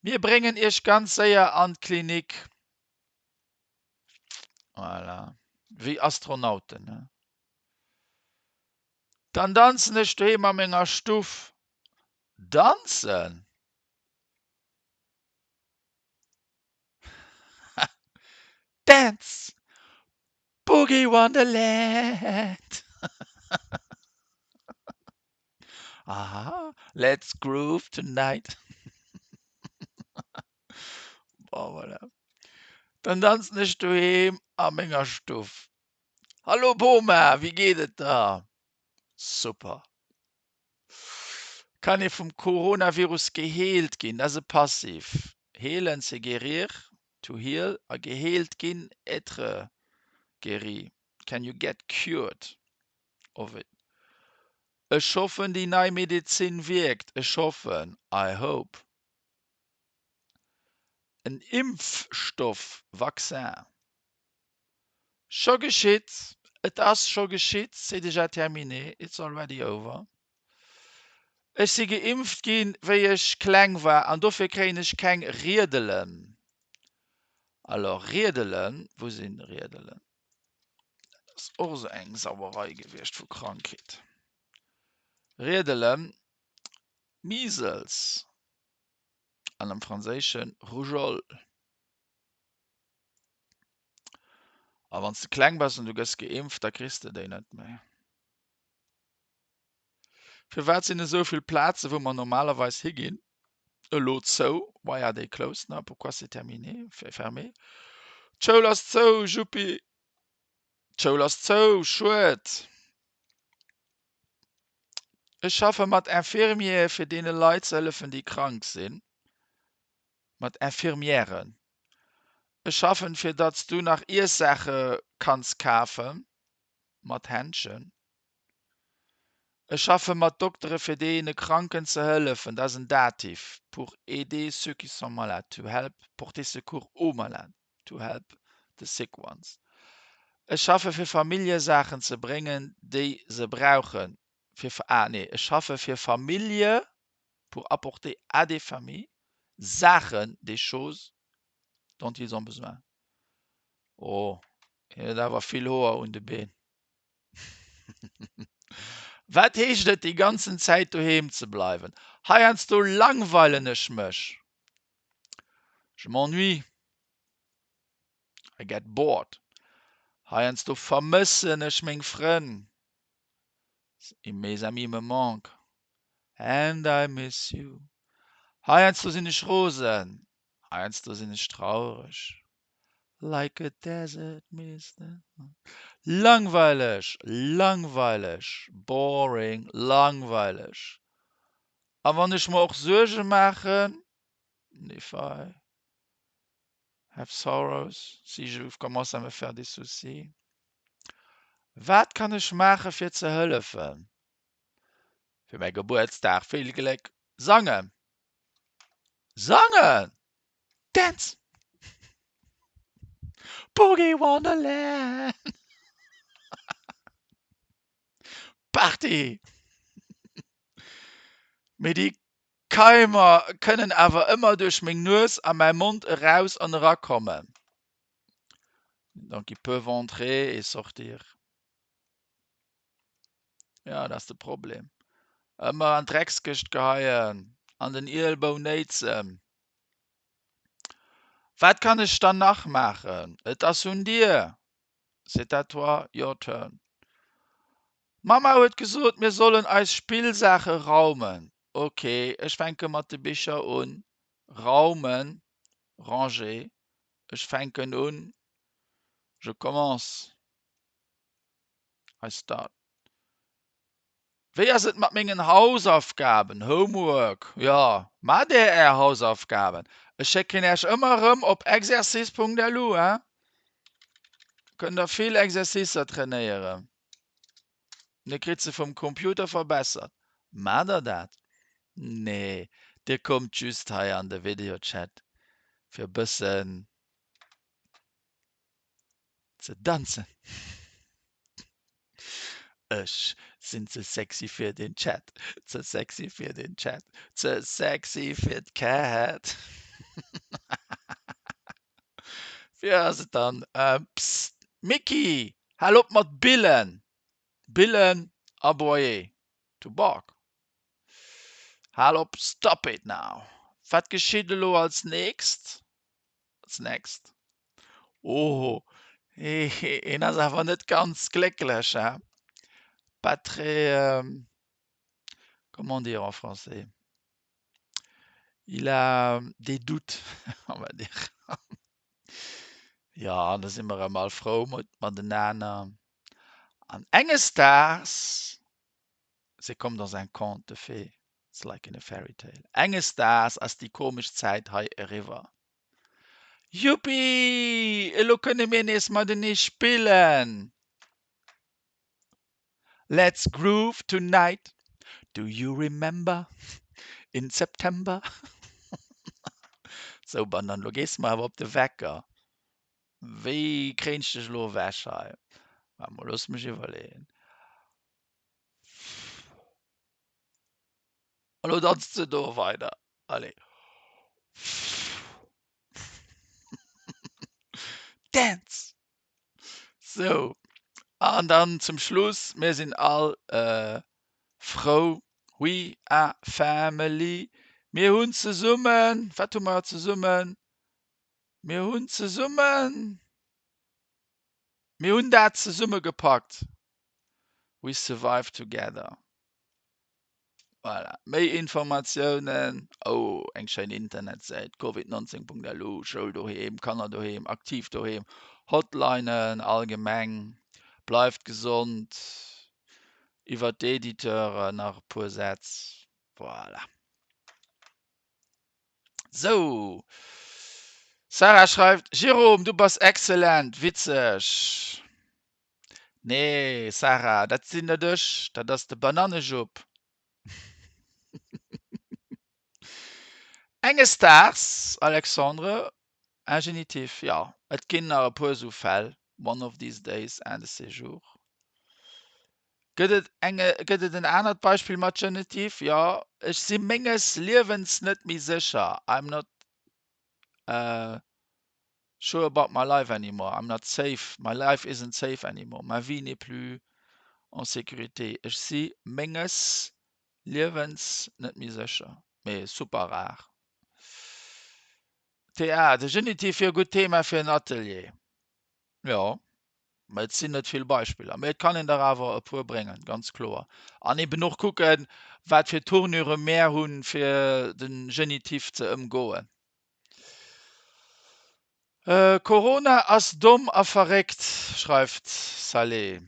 Mir bréngen iech ganz séier an d'Klinik. Voilà. Wéi Astronauten, ne? Dann danzen ech doheem a menger Stuff. Danzen? Dance! Boogie Wonderland! Aha, let's groove tonight! Bon, voilà. Dann danzen ech doheem a menger Stuff. Hallo Boma, wéi geet et der? Super. Kann ee vum Coronavirus geheelt ginn? Dat ass e Passiv. Heelen, c'est guérir, to heal, a geheelt ginn, être guéri. Can you get cured of it? Ech hoffen, déi nei Medezin wierkt. Ech hoffen, I hope. En Impfstoff, Vaccin. Scho geschitt, et ass scho geschitt, c'est déjà terminé, it's already over. Ech si geimpft ginn, wéi ech kleng war an dofir kréien ech keng Riedelen. Alors, Riedelen, wou sinn Riedelen? Dat ass och esou eng Sauerei gewiescht vu Krankheet. Riedelen, Measles an am Franséische Rougeole. A wann s de kleng bass an du gëss geimpft, da kriss de déi net méi. Firwat sinn esou vill Plazen, wou mer normalerweis higinn, elo zou? Why are they closed now? Pourquoi c'est terminé, fermé? D'Schoul ass zou, Juppi! D'Schoul ass zou, schued! Ech schaffe mat Infirmiere fir deene Leit ze hëllefen, déi krank sinn. Mat Infirmièren. Ech schaffen fir datt s du nach Iessaache kanns kafen. Mat Händschen. Ech schaffe mat Doktere fir deene Kranken ze hëllefen. Dat ass en Dativ. Pour aider ceux qui sont malades. To help, porter secours aux malades. To help the sick ones. Ech schaffe fir Famillje Saachen ze bréngen, déi se brauchen. Fir, ah nee, ech schaffe fir Famillje pour apporter à des familles Saachen, des choses dont ils ont besoin. Oh, hien huet awer vill Hoer un de Been. Wat heescht et, déi ganzen Zäit doheem ze bleiwen? Heiansdo langweilen ech mech. Je m'ennuie. I get bored. Heiansdo vermëssen ech meng Frënn. Mes amis me manquent and I miss you Heiansdo sinn ech rosen, heiansdo sinn ech traureg Like a desert mist Langweileg, langweileg, boring, langweileg A wann ech mer och Suerge maachen, if I Have sorrows, si je commence à me faire des soucis. Wat kann ech maache fir ze hëllefen? Fir mäi Gebuertsdag vill Gléck! Sangen! Sangen! Dance! Boogie Wonderland! Party! Mee déi Keimer kënnen awer ëmmer duerch meng Nues a mäi Mond eraus an erakommen. Donc ils peuvent entrer et sortir. Ja, dat ass de Problem. Ëmmer an d'Dreckskëscht geheien, an den Ielbou néitsen. Wat kann ech dann nach maachen? Et ass un dir. C'est à toi, your turn. D'Mamma huet gesot, mir sollen eis Spillsaache raumen. Ok, ech fänke mat de Bicher un. Raumen, ranger, ech fänken un, je commence, I start. Wéi ass et mat mengen Hausaufgaben, Homework? Jo, maacht Är Är Hausaufgaben. Ech schécken Äech ëmmer erëm op exercice.lu, hein? Kënnt der vill Exercicer trainéieren. Dir kritt se vum Computer verbessert. Maacht der dat? Nee, dir kommt just hei an de Videochat fir e bëssen ze danzen. Ech sinn ze sexy fir den Chat, ze sexy fir den Chat, ze sexy fir d'Cat. Wéi ass et dann? Psst, Micky, hal op mat billen! Billen, aboyer, to bark. Hal op, stop it now! Wat geschitt elo als nächst? Als next? Oh, hien ass awer net ganz glécklech, hein? Pas très, comment dire en français? Il a des doutes, on va dire. Jo, an da si mer erëm all frou matenaner. An enges Daags C'est comme dans un conte de fées, it's like in a fairy tale. Enges Daags ass déi komesch Zäit hei eriwwer. Yuppi! Elo kënne mir nees matenee spillen! Let's groove tonight, do you remember in September? Sou, Banann, elo gees de mer awer op de Wecker. Wéi kréien ech dech elo ewech hei? Waart mol, looss mech iwwerleeën. Elo danzt se do weider. Allez. Dance! Sou, an dann zum Schluss, mir sinn all frou, we are family. Mir hunn zesummen, wat hu mer zesummen? Mir hunn zesummen, mir hunn dat zesumme gepackt. We survive together. Voilà. Méi Informatiounen, oh, eng schéin Internetsäit, covid19.lu, Schoul doheem, Kanner doheem, aktiv doheem, Hotlinen allgemeng, bleift gesond, iwwer d'Editeuren nach e puer Sätz. Voilà. Sou. Sarah schreift, Jérôme, du bass excellent, witzeg. Nee, Sarah, dat sinn net ech, dat ass de Banannejupp. Enges Daags, Alexandre, Ingenitif, jo, et ginn nach e puer esou Fäll, one of these days, un de ces jours. Gëtt et enge, gëtt et en anert Beispill mat Genitiv? Jo, ech si menges Liewens net méi sécher, I'm not sure about my life anymore, I'm not safe, my life isn't safe anymore, ma vie n'est plus en sécurité. Ech si menges Liewens net méi sécher, mee super rar. TA, De Genitiv wier e gutt Thema fir en Atelier. Jo, mä et sinn net vill Beispiller, mee et kann een der awer e puer bréngen, ganz kloer. An eben och kucken, wat fir Tournure mär hunn, fir de Genitiv ze ëmgoen. Corona ass domm a verréckt, schreift Saleh.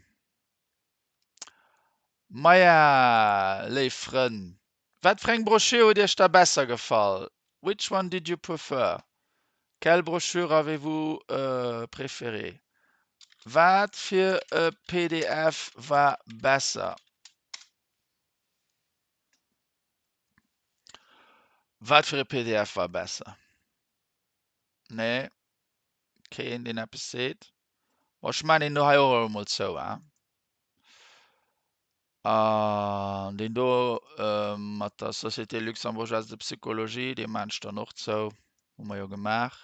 Maja, léif Frënn, wat fir eng Broschür huet Iech da besser gefall? Which one did you prefer? Quelle brochure avez-vous préférée? Wat fir e pdf war besser? Wat fir e pdf war besser? Nee, keen deen eppes seet. Bon, ech maan deen do hei och emol zou, hein. An deen do mat der Société Luxembourgeoise de Psychologie, dee maan ech dann och zou. Hu mer jo gemaach.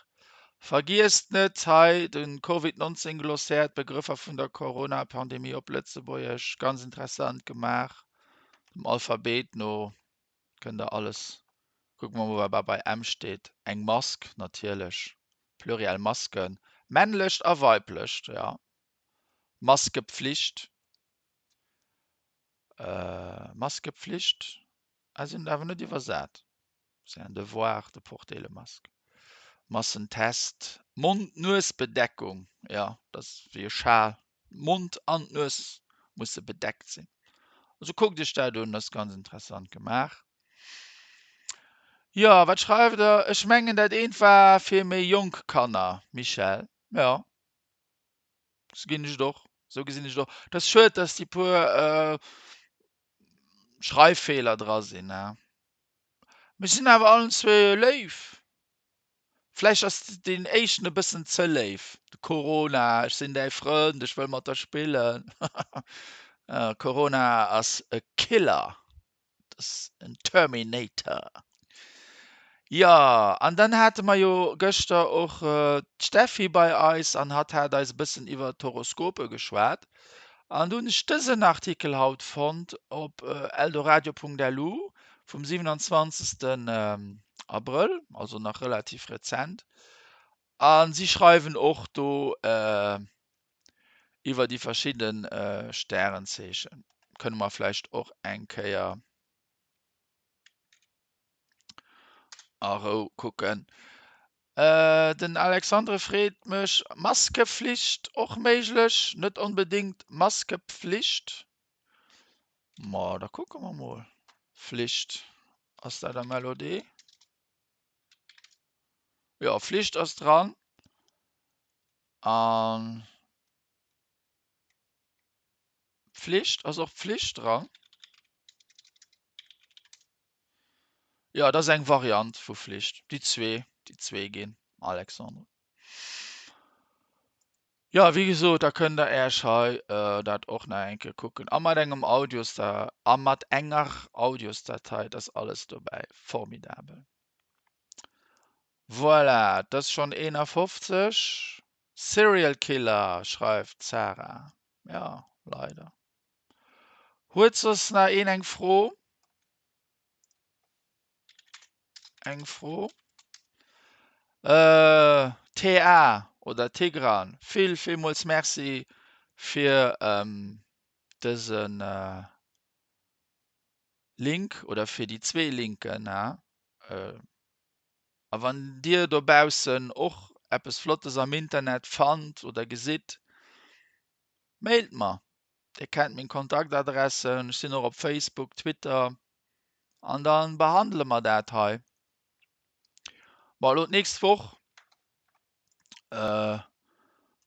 Vergiesst net hei de Covid 19 Glossaire, d'Begrëffer vun der Corona-Pandemie op Lëtzebuergesch, ganz interessant gemaach, dem Alphabet no. Kënnt der alles. Kucke mer mol wat bei M steet. Eng Mask natierlech, Pluriel Masken, männlecht a weiblecht, jo. Maskepflicht, Maskepflicht, ah si hunn et awer net iwwersat, c'est un devoir de porter le masque. Massentest, Mond-Nues-Bedeckung, jo dat ass wéi e Schal, D'Mond an d'Nues musse bedeckt sinn. Also kuckt iech dat un, ass ganz interessant gemaach. Jo, wat schreift der? Ech mengen dat eent war fir méi jonk Kanner, Michèle. Jo, sou ginn ech et och, sou gesinn ech et och. Et ass schued, dass déi puer Schreiffeeler dra sinn, ne? Mir sinn awer allen zwee léif. Vläicht ass deen éischten e bëssen ze léif, de Corona, ech sinn däi Frënd, ech wëll mat der spillen. Corona ass e Killer, dat ass en Terminator. Jo, an dann hate mer jo gëschter och d'Steffi bei eis an hatt hat eis e bëssen iwwer d'Horoskope geschwat. An do hunn ech dësen Artikel haut fonnt op eldoradio.lu vum 27. Abrëll, also nach relativ rezent. A si schreiwen och do iwwer déi verschidde Stärenzeechen. Kënne mer vläicht och eng Kéier a Rou kucken. Den Alexandre freet mech, Maskeflicht och méiglech? Net onbedéngt Maskepflicht. Ma da kucke mer mol. Flicht, ass dat am LOD? Jo, Flicht ass dran. An Pflicht, ass och Pflicht dran? Jo, dat ass eng Variant vu Flicht. Déi zwee, déi zwee ginn, Alexandre. Jo, wéi gesot, da kënnt der Äech hei dat och nach eng Kéier kucken a mat engem Audiosda a mat enger Audiosdatei, et ass alles dobäi. Formidabel. Voilà, et ass schonn 51. Serial Killer, schreift d'Sarah. Jo, leider. Huet soss nach een eng Fro? Eng Fro. Äh, TA oder Tigran, vill, villmools Merci fir ähm, dësen äh, Link oder fir déi zwee Linken. Ha? Äh, a wann Dir dobaussen och eppes Flottes am Internet fannt oder gesitt, mailt mer. Dir kennt meng Kontaktadressen, ech sinn och op Facebook, Twitter an dann behandele mer dat hei. Bon, elo d'nächst Woch, äh,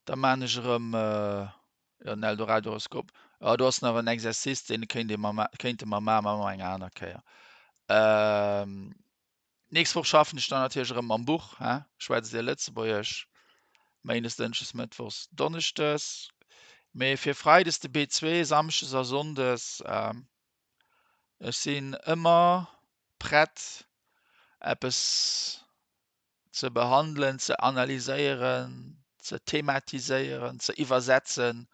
da maan ech erëm äh, jo, den Eldoradoroskop. Jo, do ass nach en Exercice, deen kéint ee mer, kéinte mer maachen, maache mer eng aner Kéier. Ähm, d'nächst Woch schaffen ech dann natierlech erëm mam Buch, hä, Schwätzt Dir Lëtzebuergesch? Méindes, Dënschdes, Mëttwochs, Donneschdes. Mee fir Freides de B2, Samschdes a Sonndes, ähm, Ech sinn ëmmer prett, eppes ze behandelen, ze analyséieren, ze thematiséieren, ze iwwersetzen,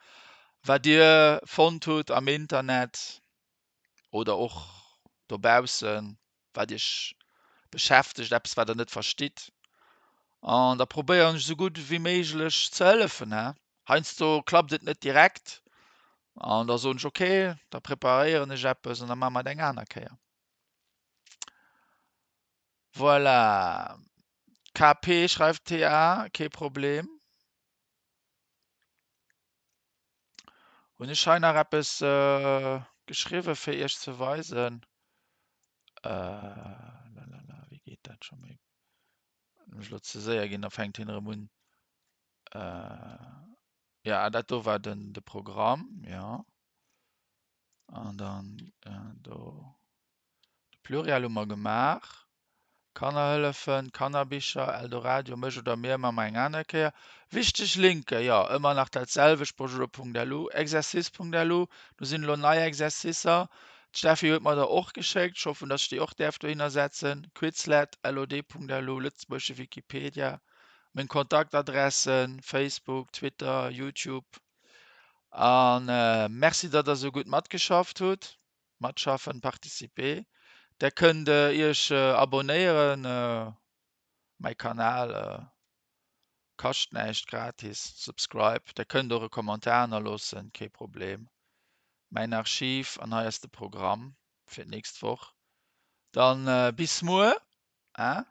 wat Dir fonnt hutt am Internet oder och dobaussen, wat Iech beschäftegt, eppes, wat Der net verstitt. An da probéieren ech esou gutt ewéi méiglech ze hëllefen. Heiansdo klappt et net direkt an da soen ech ok, da preparéieren ech eppes an da maache mer et eng aner Kéier. Voilà. KP schreift TA, kee Problem. Hunn ech hei nach eppes geschriwwe fir iech ze weisen? Lalala, wéi geet dat scho méi? Wann ech elo ze séier ginn, da fänkt hien erëm un. Ja, dat do war den de Programm, jo. An dann do de Pluriel hu mer gemaach. Kannerhëllefen, Kannerbicher, Eldoradio, mech oder mir maache mer eng aner Kéier. Wichteg Linke, jo, ëmmer nach dat selwecht, bonjour.lu, exercice.lu, do sinn elo nei Exercicer. D'Steffi huet mer der och geschéckt, ech hoffen, datt ech déi och däerf dohinner setzen. Quizlet, lod.lu, lëtzebuergesche Wikipedia, meng Kontaktadressen, Facebook, Twitter, YouTube. A Merci, datt der esou gutt matgeschafft hutt. Matschaffen, participer. Der kënnt Iech abonéieren, mäi Kanal kascht näischt, gratis, subscribe. Der kënnt och e Kommentar hannerloossen, kee Problem. Mäin Archiv an hei ass de Programm fir d'nächst Woch. Dann bis muer,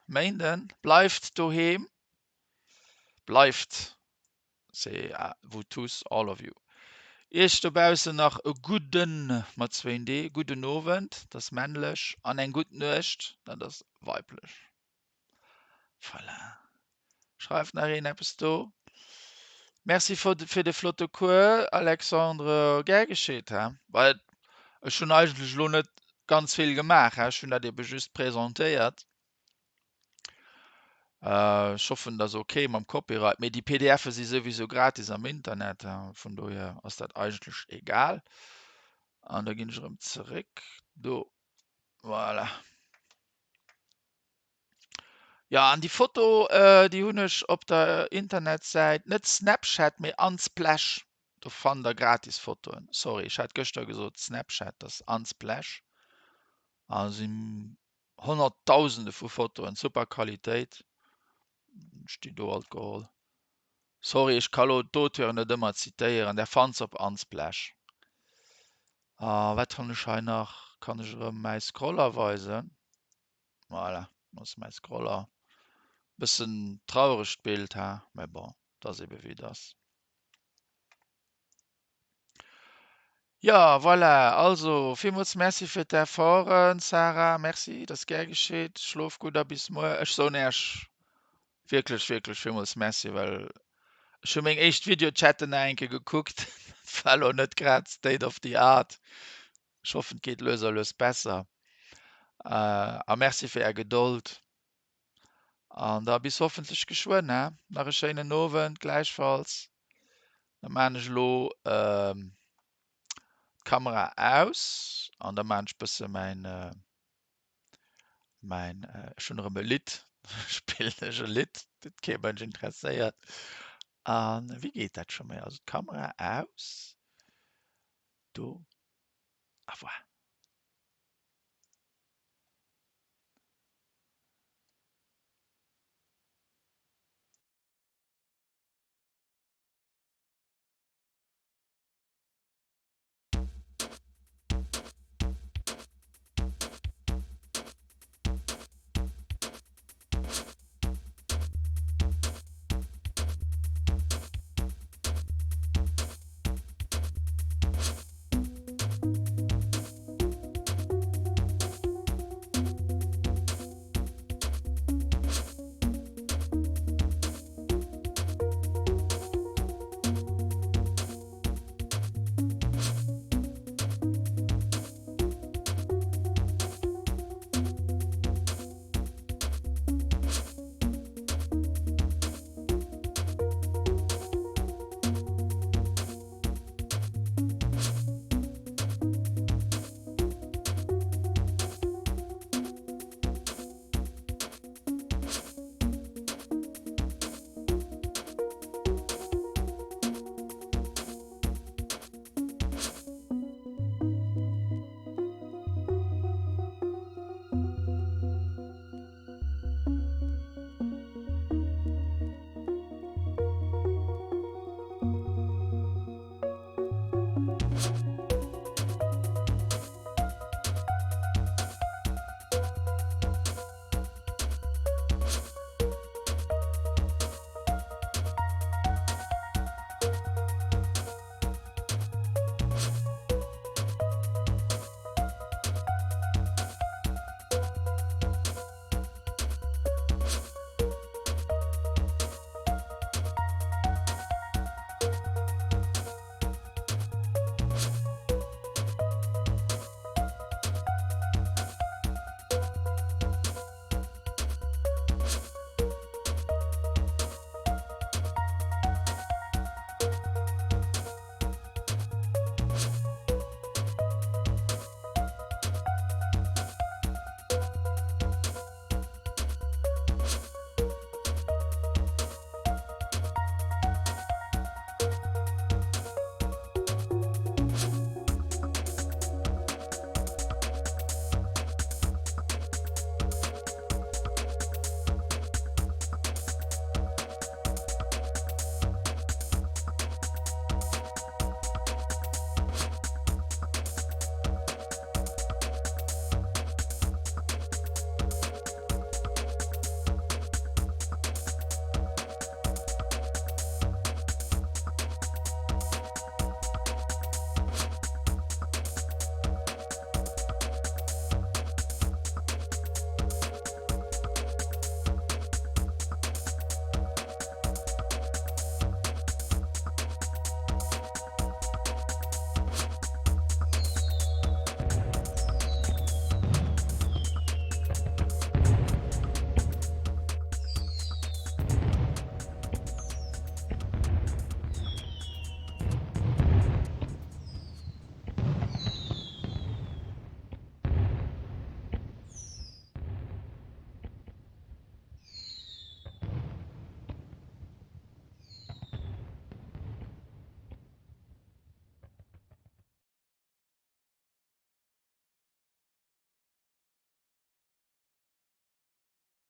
Méinden. Bleift doheem, bleift C'est à vous tous, all of you. Iech dobaussen nach e gudden, mat zwéin D, gudden Owend, dat ass männlech, an eng gutt Nuecht, dat ass weiblech. Voilà. Schreift nach een eppes do? Merci fir de flotte Cours, Alexandre. Gär geschitt, hä? Well ech hunn eigentlech elo net. ganz vill gemaach, ech hunn dat ebe just presentéiert. Ech hoffen, dat ass ok mam Copyright, mee déi PDFe si souwisou gratis am Internet, vun dohier ass dat eigentlech egal. An da ginn ech erëm zeréck do, voilà. Jo, an déi Foto, déi hunn ech op der Internetsäit, net Snapchat, mee Unsplash, do fannt der gratis Fotoen. Sorry, ech hat gëschter gesot Snapchat, dat ass Unsplash. A sinn Honnertdausende vu Fotoen, super Qualitéit. Ech déi do alt geholl. Sorry, ech ka lo d'Auteuren net ëmmer zitéieren. Der fannt se op Unsplash. A wat hunn ech hei nach? Kann ech erëm mäi Scroller weisen? Voilà, do ass mäi Scroller. Bëssen trauregt Bild, ha, mä bon, 't ass ebe wéi et ass. Jo, voilà, also villmools Merci fir d'Efforten, Sarah. Merci, et ass gär geschitt. Schlof gutt a bis muer. Ech soen Äech wierklech, wierklech villmools Merci, well ech hu meng éischt Videochatten nach eng Kéier gekuckt. Dat war elo net grad state of the art. Ech hoffen, et geet lues a lues besser. A Merci fir Är Gedold. An da bis hoffentlech geschwënn, he? Nach e schéinen Owend gläichfalls. Da maan ech elo d'Kamera aus an da maan ech bësse mäin, mäin, ech hunn erëm e Lidd, spillen ech e Lidd, dat kee Mënsch interesséiert. A wéi geet dat scho méi? Also d'Kamera aus, do, a voilà.